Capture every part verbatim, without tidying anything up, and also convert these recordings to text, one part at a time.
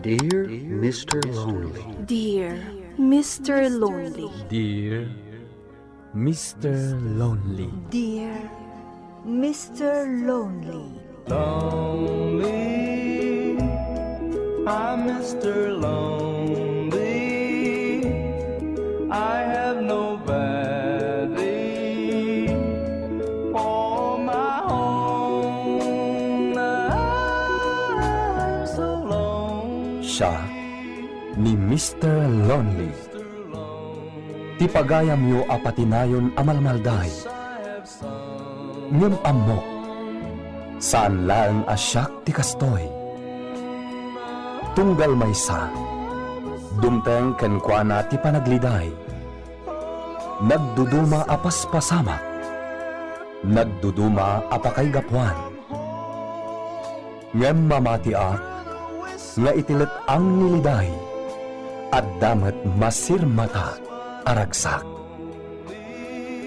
Dear Mister Lonely. Dear Mister Lonely. Dear Mister Lonely. Dear Mister Lonely. Lonely, I'm Mister Lonely. I have nobody for my own. I'm so lonely. Siak ni Mister Lonely. Ti pagayamyo a patinayon a malmalday. Ngem ammok, saan laeng a siak ti kastoy. Tunggal maysa, dumteng kenkuana ti panagliday. Nagduduma a paspasamak, nagduduma a pakaigapuan. Ngem mamatiak nga iti let-ang ni liday, adda met masirmata a ragsak.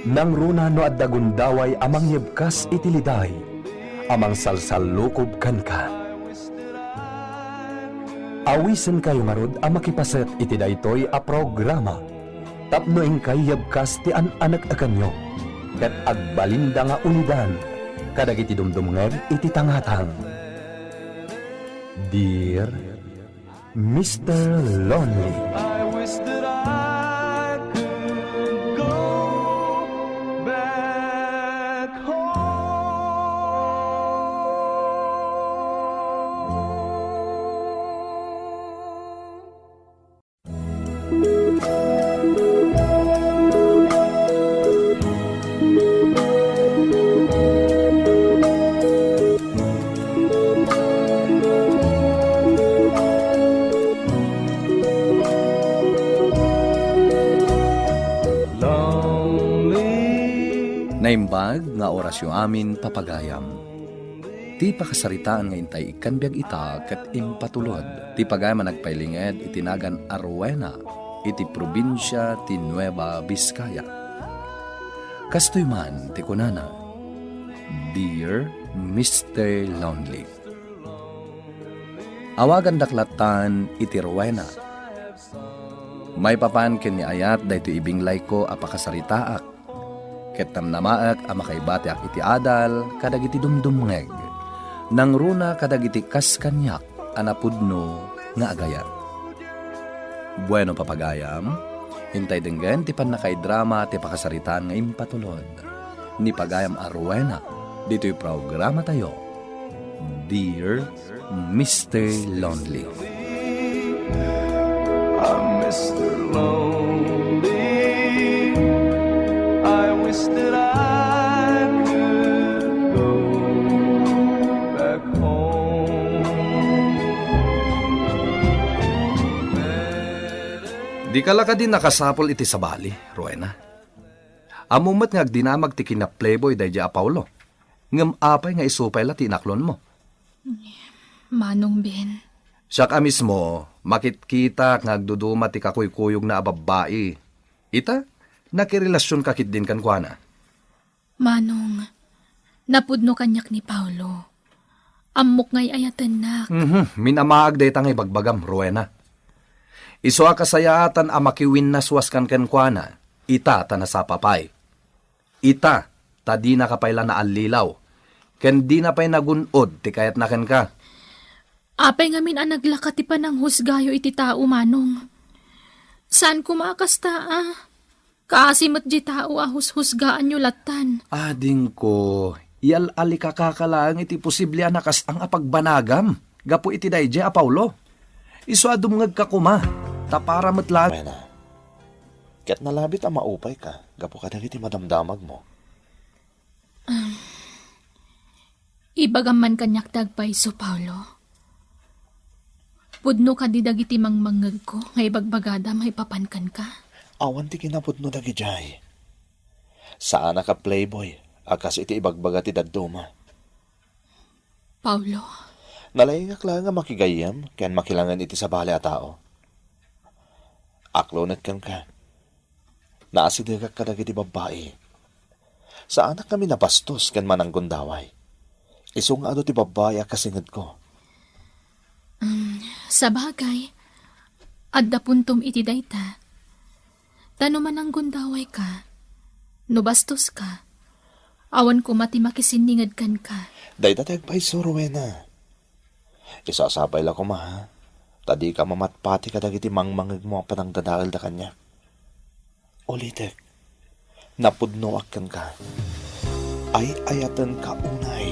Nangruna no adda gundaway a mangyebkas iti liday a mangsalsallukob kenka. Awisenkayo ngarud a makipaset iti daytoy a programa tapno inkay yebkas ti an-anek-ekenyo ket agbalinda nga ulidan kadagiti dumdumngeg iti tangatang. Dear Mister Lonely. I wish that I could go back home. Naimbag nga orasyo amin, papagayam. Ti pakasaritaan nga intay ikkan biag ita ket impatulod ti pagayam a nagpailinged iti nagan a Rowena iti probinsia ti Nueva Vizcaya. Kastoy man ti kunana, "Dear Mister Lonely." Awagandak lattan iti Rowena. Maipapan ken ni ayat daytoy ibinglayko a pakasaritaak. Ket namnamaek a makaibatiak iti adal kadagiti dumdumngeg, nangruna kadagiti kas kaniak a napudno nga agayat. Bueno, papagayam, intay denggen ti pannakaidrama ti pakasaritaan nga impatulod ni pagayam a Rowena ditoy programatayo, Dear Mister Lonely. I'm Mister Lonely. I wish that I could go back home. Dika la kadi nakasapul iti sabali, Rowena? Ammom met nga agdinamag ti kina-playboy daydiay a Paolo. Ngem apay nga isu pay la ti inaklonmo? Manong Ben. Siak a mismo, makitkita nga agduduma ti kakuykuyogna a babbai. Ita, nakirelasionka ketdin kenkuana. Manong, napudno kaniak ni Paolo. Ammok nga ay-ayatennak. Mhm, minamaag dayta nga ibagbagam, Rowena. Isu a kasayaatan a makiwinnaswaskan kenkuana, ita ta nasapa pay. Ita, ta dinaka pay la naallilaw, ken dina pay nagun-od ti kayatna kenka. Apay ngamin a naglaka ti pananghusgayo iti tao, Manong? Saan koma a kasta a. Kaasi met di tao a hushusgaanyo lattan. Adingko, ial-alikakaka laeng iti posible a nakasang a pagbanagam gapu iti daydiay a Paolo. Isu a dumngegka koma, ta para met laeng. Rowena, ket nalabit a maupayka gapu kadagiti madamdamagmo. Ibagam man kaniak ti agpayso, Paolo. Pudno kadi dagiti mangmangngegko nga ibagbagada maipapan kenka? Awan ti kinapudno dagidiay. Saanak a playboy a kas iti ibagbaga ti dadduma. Paolo. Nalaingak laeng a makigayyem ken makilangen iti sabali a tao. Aklonek kenka. Naasidegak kadagiti babbai. Saanak ngamin a bastos ken mananggundaway. Isu nga adu ti babbai a kasingedko. Mm, Sabagay, adda puntom iti dayta. Ta no mananggundawayka, no bastoska, awan koma ti makisinninged kenka. Dayta ti agpayso, Rowena. Isasapay la koma, ha? Ta dika mamatpati kadagiti mangmangegmo a panangdadaelda kaniak. Ulitek, napudnoak kenka. Ay-ayatenka unay.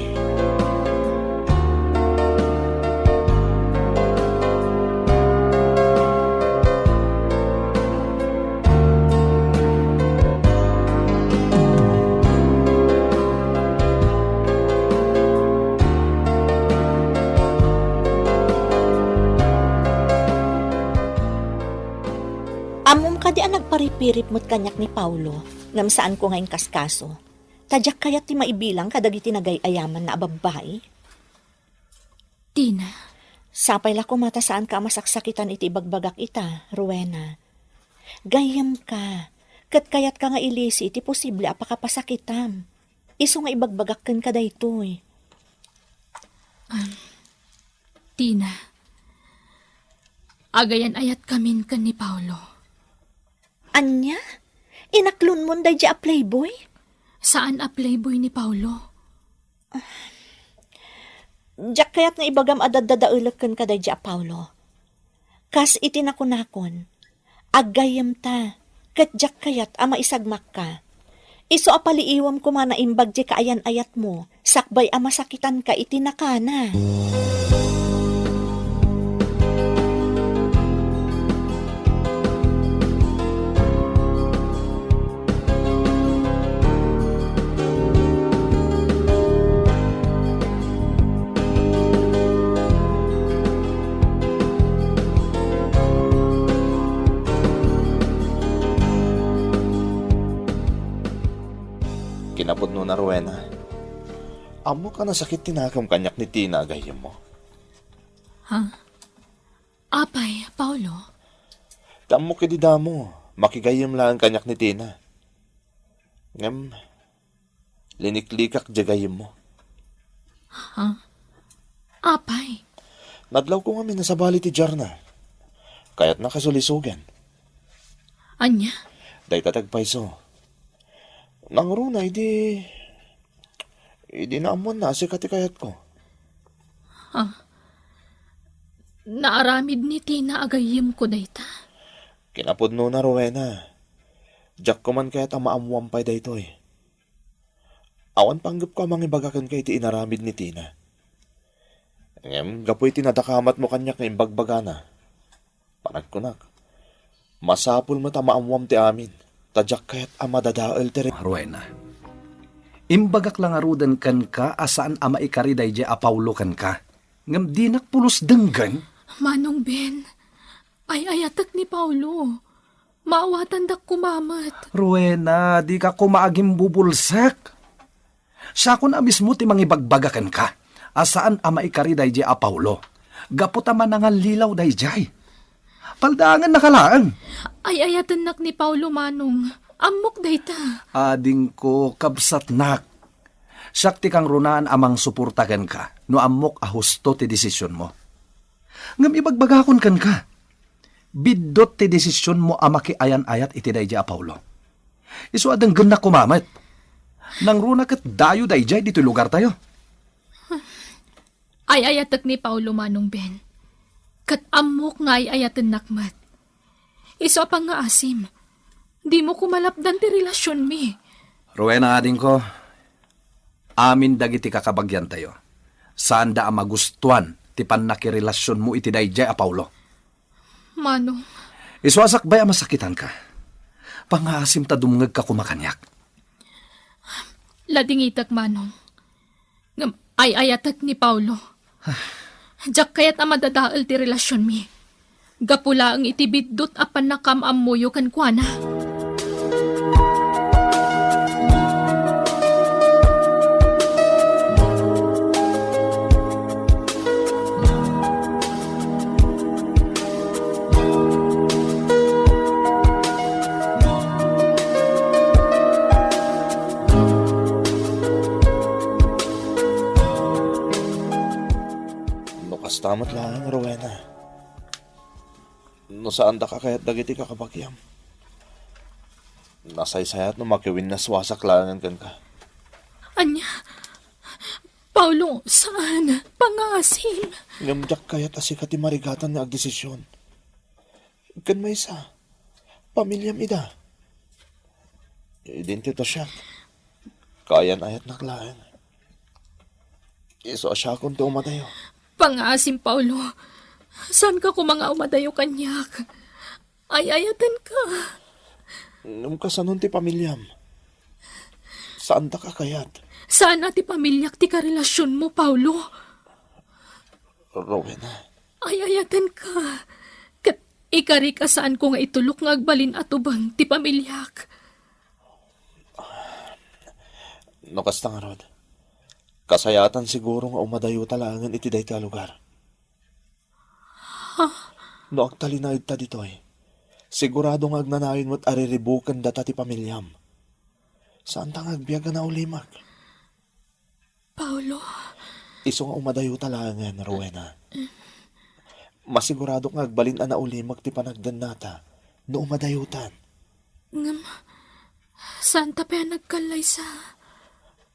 Ammom kadi a nagparipirip met kaniak ni Paolo, ngem saanko nga inkaskaso. Ta diak kayat ti maibilang kadagiti nagay-ayamanna a babbai. Tina. Sapay la koma ta saanka a masaksakitan iti ibagbagak ita, Rowena. Gayyemka, ket kayatka nga ilisi ti posible a pakapasakitam. Isu nga ibagbagak kenka daytoy. Am, Tina, agayan-ayatkamin ken ni Paolo. Ania? Inaklonmon daydi a playboy? Saan a playboy ni Paolo. Diak kayat nga ibagam a daddadaelek kenka daydi a Paolo. Kas iti nakunakon, aggayyemta, ket diak kayat a maisagmakka. Isu a paliiwem koma naimbag ti kaayan-ayatmo, sakbay a masakitanka iti nakana. Kinapudnona, Rowena, ammok a nasakit ti nakem kaniak ni Tina a gayyemmo. Ha? Apay, Paolo? Ti ammok idi damo, makigayyem laeng kaniak ni Tina. Ngem, liniklikak diay gayyemmo. Ha? Apay? Nadlawko ngamin a sabali ti diarna. Kayatna kasulisogen. Ania? Dayta ti agpayso. Nangruna idi, idi naammoanna a sika ti kayatko. Ha? Naaramid ni Tina a gayyemko dayta? Kinapudnona, Rowena. Diak koman kayat a maammoam pay daytoy. Awan panggepko a mangibaga kenka iti inaramid ni Tina. Ngem gapu iti nadakamatmo kaniak nga imbagbagana, panagkunak, masapul met a maammoam ti amin, ta diak kayat a madadael ti re- Rowena, imbagak la ngaruden kenka a saan a maikari daydiay a Paolo kenka, ngem dinak pulos denggen. Manong Ben, ay-ayatek ni Paolo. Maawatandak koma met. Rowena, dika koma agimbubulsek. Siakon a mismo ti mangibagbaga kenka a saan a maikari daydiay a Paolo, gapu ta manangallilaw daydiay. Paldangennaka laeng. Ay-ayatennak ni Paolo, Manong. Ammok dayta. Adingko, kabsatnak. Siak ti kangrunaan a mangsuporta kenka no ammok a husto ti desisionmo. Ngem ibagbagakon kenka, biddut ti desisionmo a makiayan-ayat iti daydiay a Paolo. Isu a denggennak koma met. Nangruna ket dayo daydiay ditoy lugartayo. Ay-ayatek ni Paolo, Manong Ben. Ket ammok nga ay-ayatennak met. Isu a pangngaasim, dimo koma lapdan ti relasionmi. Rowena, adingko, amin dagiti kakabagiantayo, saanda a magustuan ti pannakirelasionmo iti daydiay a Paolo. Manong. Isu a sakbay a masakitanka, pangngaasim ta dumngegka koma kaniak. Ladingitek, Manong. Ngem ay-ayatek ni Paolo. Diak kayat a madadael ti relasionmi. Gapu laeng iti biddut a pannakaam-ammoyo kenkuana. No kasta met laeng, Rowena, No saandak a kayat dagiti kakabagiam, nasaysayat no makiwinnaswasak laengen kenka. Ania? Paulo, saan. Pangngaasim. Ngem diak kayat a sika ti marigatan nga agdesision. Ken maysa, pamiliam ida. Idinto ta siak, kaayan-ayatnak laeng. Isu a siakon ti umadayo. Pangngaasim, Paulo. Saanka koma nga umadayo kaniak. Ay-ayatenka. Ngem kasanon ti pamiliam? Saandak a kayat. Saan a ti pamiliak ti karelasionmo, Paulo. Rowena. Ay-ayatenka. Ket ikarik a saanko nga itulok nga agbalin a tubeng ti pamiliak. No kasta ngarud, kasayaatan siguro nga umadayota laengen iti daytoy a lugar. Ha? No agtalinaedta ditoy, sigurado nga agnanayon met a riribuken data ti pamiliam. Saanta nga agbiag a naulimek. Paulo. Isu nga umadayota laengen, Rowena. Masiguradok nga agbalin a naulimek ti panagdennata no umadayotan. Ngem, saanta pay a nagkallaysa?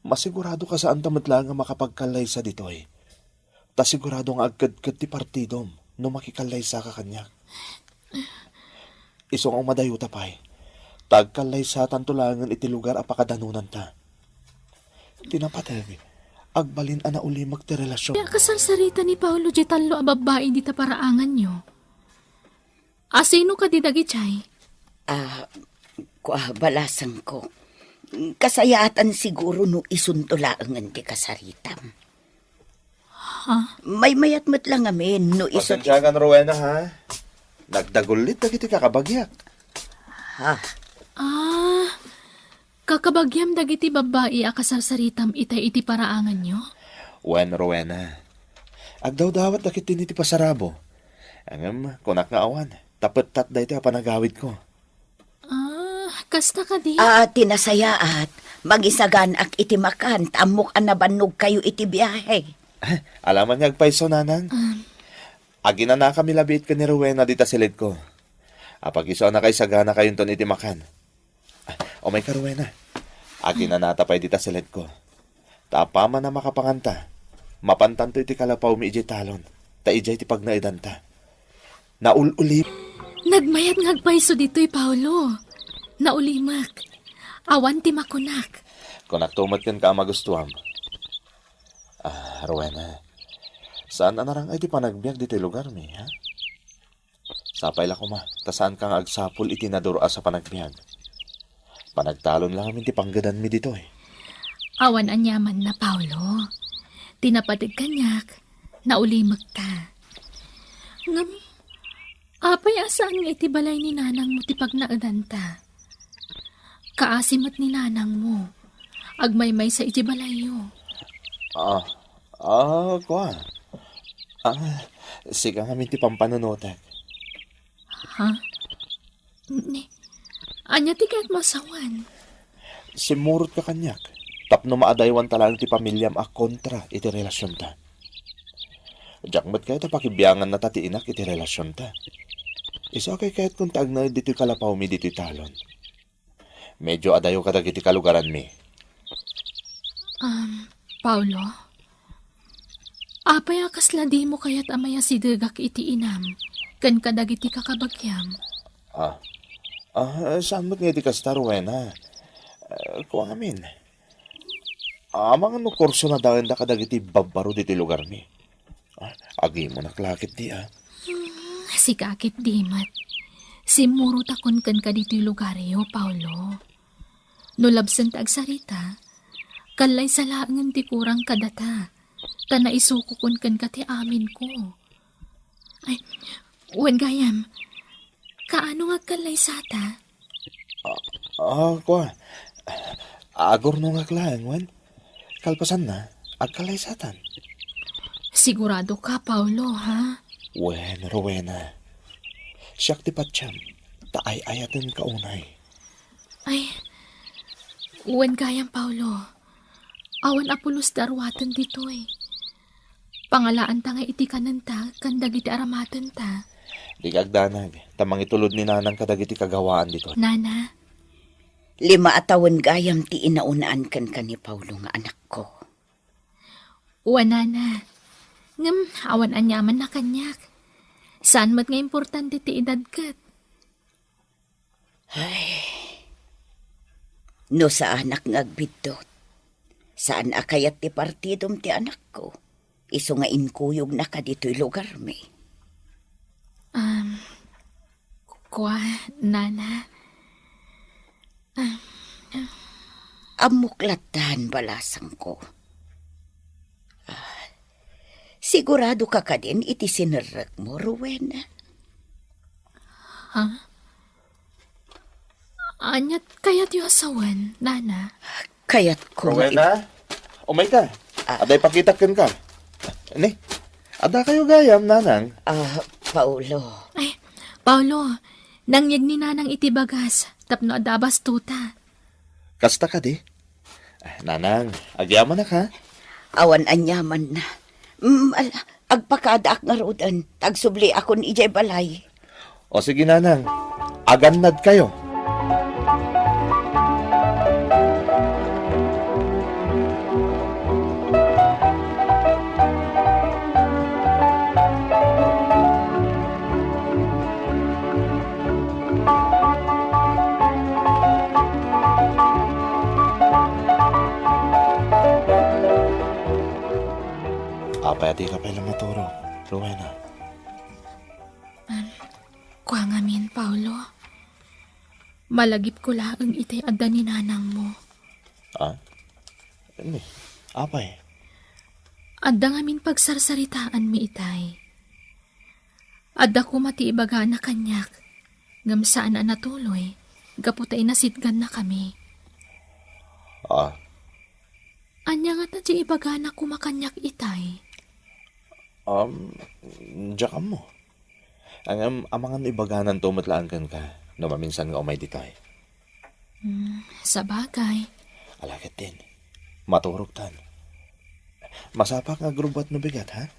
Masiguradok a saanta met laeng a makapagkallaysa ditoy. Ta sigurado nga agkedked ti partidom no makikallaysa ka kaniak. Isu nga umadayota pay, ta agkallaysatanto laengen iti lugar a pakadanonanta. Ti napateg, agbalin a naulimek ti relasion. Ti akasarsarita ni Paolo diay tallo a babbai dita paraanganyo. Asino kadi dagidiay? Ah, kua, balasangko. Kasayaatan siguro no isunto laengen ti kasaritam. Ha? Maymayat met la ngamin no isu ti Pasensiakan, Rowena, ha? Nagdagullit dagiti kakabagiak. Ha? Ah, kakabagiam dagiti babbai a kasarsaritam itay iti paraanganyo? Wen, Rowena. Agdawdawat dagiti ni ti pasarabo. Ngem, kunak nga awan, ta pettat daytoy a panagawidko. Ah, kasta kadi? Ah, ti nasayaat, mangisaganaak iti makan, ta ammok a nabannogkayo iti biahe. Ah, alaman nga agpayso, nanang. Um. Aginanakami labiit ken ni Rowena dita siledko. Apag isu a nakaisaganakayonton iti makan. Ah, umayka, Rowena. Aginanata pay dita siledko. Ta apaman a makapanganta, mapantanto iti kalapawmi idiay talon, ta idiay ti pagnaedanta. Naul-uli. Nagmayat nga agpayso ditoy, Paolo. Naulimek. Awan ti makunak. Kunakto met kenka a magustuam. Ah, Rowena, saan a narang-ay ti panagbiag ditoy lugarmi, ha? Sapay la koma, ta saanka nga agsapul iti nadur-as a panagbiag. Panagtalon la ngamin ti panggedanmi ditoy. Awan aniamanna, Paolo. Ti napateg kaniak, naulimekta. Ngem, apay a saan nga iti balay ni nanangmo ti pagnaedanta? Kaasi met ni nanangmo. Agmaymaysa iti balayyo. Ah, ah, kua. Ah, sika ngamin ti pampanunotek. Ha? Ni, ania ti kayatmo a sawen? Simmurotka kaniak, tapno maadaywanta laeng ti pamiliam a kontra iti relasionta. Diak met kayat a pakibiangannata ti inak iti relasionta. Isu a kaykayatkon ta agnaed ditoy kalapawmi ditoy talon. Medio adayo kadagiti kalugaranmi. Um, Paolo, apay a kasla dimo kayat a mayasidegak iti inam ken kadagiti kakabagiam? Ah, ah, saan met nga iti kasta, Rowena? Ah, kua ngamin. Amangan no kurso na daenda kadagiti babbaro ditoy lugarmi. Ah, agimonak la ketdi, ah. Hmm, sika ketdi met. Simmurotakon kenka ditoy lugaryo, Paolo. No labsenta agsarita, kallaysa laengen ti kurang kadata, ta naisukokon kenka ti aminko. Ay, wen gayam, kaano nga agkallaysata? Ah, ah, kua. Agurnongak laeng, wen. Kalpasanna, agkallaysatan. Sigurado ka, Paolo, ha? Wen, Rowena. Siak ti patiem, ta ay-ayatenka unay. Ay, wen gayam, Paolo. Awan a pulos ti aruaten ditoy. Pangalaanta nga iti kanenta ken dagiti aramatenta. Dika agdanag, ta mangitulod ni Nanang kadagiti kagawaan ditoy. Nana. Lima a tawen gayam ti inaunaan kenka ni Paulo nga anakko. Wen, Nana. Ngem awan aniamanna kaniak. Saan met nga importante ti edad ket. Ay. No saanak nga agbiddut, saan a kayat ti partidom ti anakko, isu nga inkuyognaka ditoy lugarmi. Um, kua, Nana. Um, Ammok lattan, balasangko. Ah, sigurado ka kadin iti sinerrekmo, Rowena? Ha? Aniat kayatyo a sawen, Nana? Kayatko nga Rowena, ib- umayka. Ah. Adda ipakitak kenka. Ni, adda kayo gayam, Nanang? Ah, Paulo. Ay, Paulo, nangyeg ni Nanang iti bagas, tapno adda a bastuta. Kasta kadi? Ah, Nanang, agyamanak, ha? Awan aniamanna. Mm, ala, agpakadaak ngaruden, ta agsubliakon idiay balay. O sige, Nanang, agannad kayo. Apay a dika pay la maturog, Rowena? Um, kua ngamin, Paulo. Malagipko laeng itay adda ni nanangmo. Ah? Ni, apay? Adda ngamin pagsarsaritaanmi itay. Adda koma ti ibagana kaniak, ngem saan a natuloy, gapu ta inasitgannakami. Ah. Ania ngata ti ibagana koma kaniak itay? Um, diak ammo. Ngem amangan no ibagananto met laeng kenka no maminsan nga umay ditoy. Hmm, sabagay. Ala ketdin, maturogtan. Masapak nga agrubbuat no bigat, ha?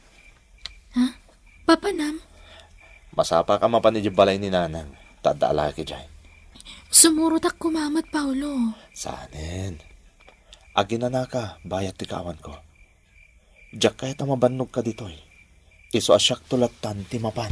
Ha? Papanam? Masapak a mapan idiay balay ni Nanang, ta adda a laki diay. Sumurotak koma met, Paulo. Saanen? Aginanaka, bayat ti kaawanko. Diak kayat a mabannogka ditoy. Isu a siakto lattan ti mapan.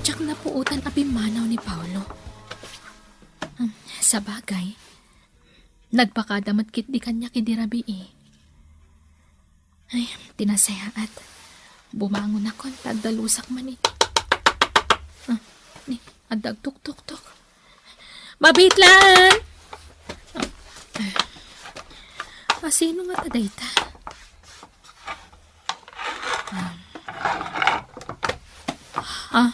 Diak napuotan a pimmanaw ni Paulo. Hmm, sabagay, nagpakada met ketdi kaniak idi rabii. Ay, ti nasayaat. Bumangonakon ta agdalusak man iti. Ah, ni, adda agtuktuktok. Mabitlan! Ah, sino ngata dayta? Ah. Ah.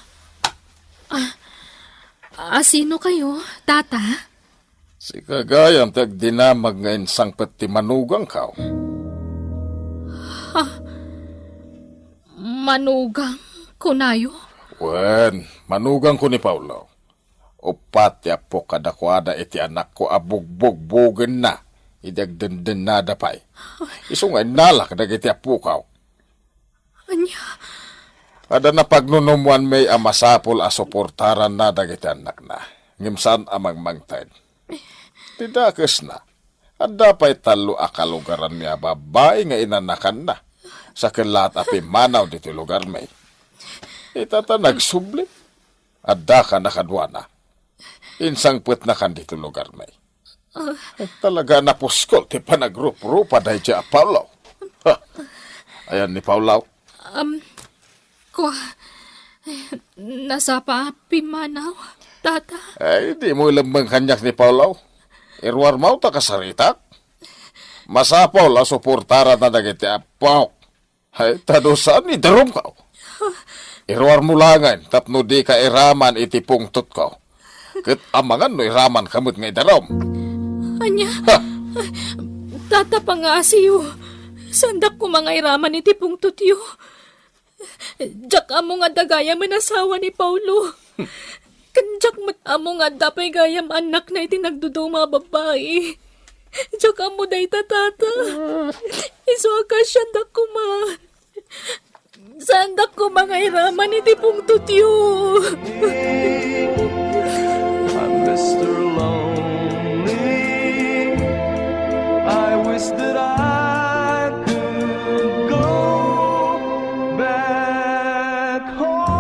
Ah, sino kayo, Tata? Sika gayam ti agdinamag nga insangpet ti manugangko. Ha? Manugang, kunayo? Wen, manugangko ni Paulo. Uppat ti appok kadakuada iti anakko a bugbugbugenna idi agdendennada pay. Isu nga innalak dagiti appoko. Ania? Adda napagnunummoanmi a masapul a suportaranna dagiti annakna, ngem saan a mangmangted. Ti dakesna, adda pay tallo a kalugaranmi a babbai nga inanakanna, sa kellaat a pimmanaw ditoy lugarmi. Ita ta nagsubli, adda kan a kaduana. Insangpetnakan ditoy lugarmi. Ah. Talaga a napuskol ti panagruprupa daydiay a Paulo. Ha? Ayan ni Paulo. Um, kua, nasapa a pimmanaw, Tata? Ay, dimo ilemmeng kaniak ni Paulo. Iruarmo ta kasaritak. Masapul a suportaranna dagiti appok. Ay, ta no saan, idarumko. Iruarmo laengen tapno dika iraman iti pungtotko. Ket amangan no iramanka met nga idarum. Ania? Ha! Tata, pangaasiyo. Saandak koma nga iraman iti pungtotyo. Diak ammo nga adda gayamen asawa ni Paolo. Ken diak met ammo nga adda pay gayam annakna iti nagduduma a babbai. Diak ammo dayta, Tata. Isu a kasiandak koma. Saandak koma nga iraman iti pungtotyo. I'm Mister Lonely. I wish that I could go back home.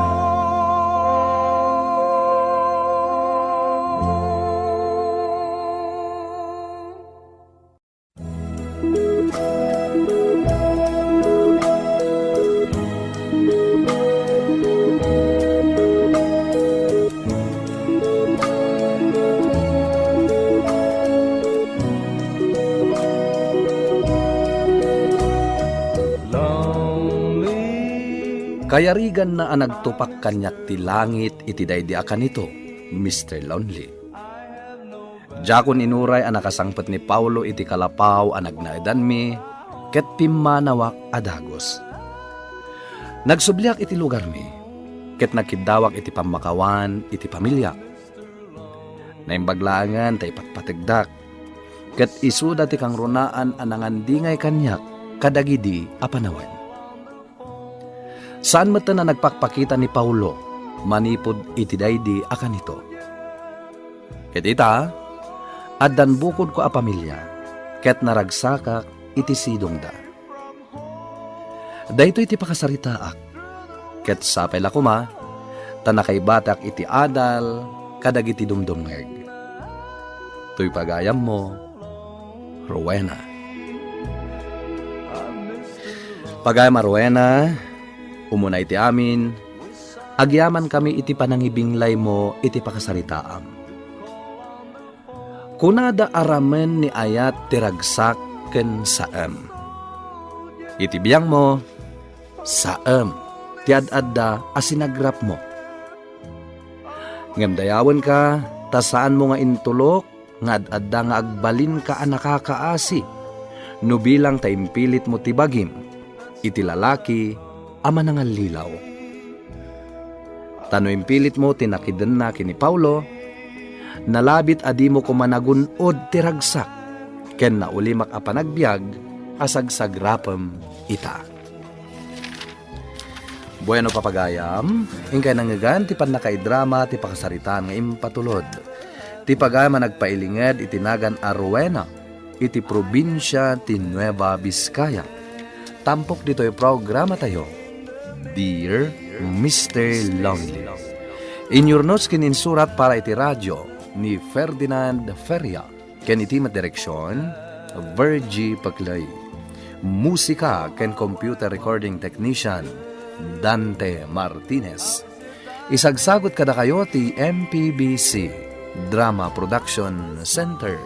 Kayariganna a nagtupak kaniak ti langit iti daydi a kanito, Mister Lonely. Diakon inuray a nakasangpet ni Paolo iti kalapaw a nagnaedanmi ket pimmanawak a dagus. Nagsubliak iti lugarmi ket nagkiddawak iti pammakawan iti pamiliak. Naimbag laengen ta ipatpategdak, ket isuda ti kangrunaan a nangandingay kaniak kadagidi a panawen. Saan metten a nagpakpakita ni Paolo manipud iti daydi a kanito. Ket ita, addan bukodko a pamilia, ket naragsakak iti sidongda. Daytoy ti pakasaritaak, ket sapay la koma ta nakaibatak iti adal kadagiti dumdumngeg. Toy pagayammo, Rowena. Pagayam a Rowena, umuna iti amin, agyamankami iti panangibinglaymo iti pakasaritaam. Kunada a ramen ni ayat ti ragsak ken saem. Iti biangmo, saem ti ad-adda a sinagrapmo. Ngem dayawenka ta saanmo nga intulok nga ad-adda nga agbalinka a nakakaasi no bilang ta impilitmo ti bagim iti lalaki a manangallilaw. Ta no impilitmo ti nakidenna ken ni Paolo, nalabit a dimo koma nagun-od ti ragsak ken naulimak a panagbiag a sagsagrapem ita. Bueno, papagayam, inkay nangngegan ti pannakaidrama ti pakasaritaan nga impatulod. Ti pagayam a nagpailinged iti nagan a Rowena iti probinsia ti Nueva Vizcaya. Tampok ditoy programatayo, Dear Mister Lonely. Inyurnos ken insurat para iti radio ni Ferdinand Feria. Ken iti met direksion, Virgie Paclay. Musika ken computer recording technician, Dante Martinez. Isagsagut kadakayo ti M P B C Drama Production Center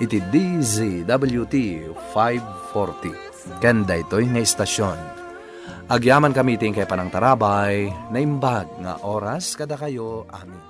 iti D Z W T five forty. Ken daytoy nga istasyon, agyamankami iti inkay panangtarabay, naimbag nga oras kadakayo amin.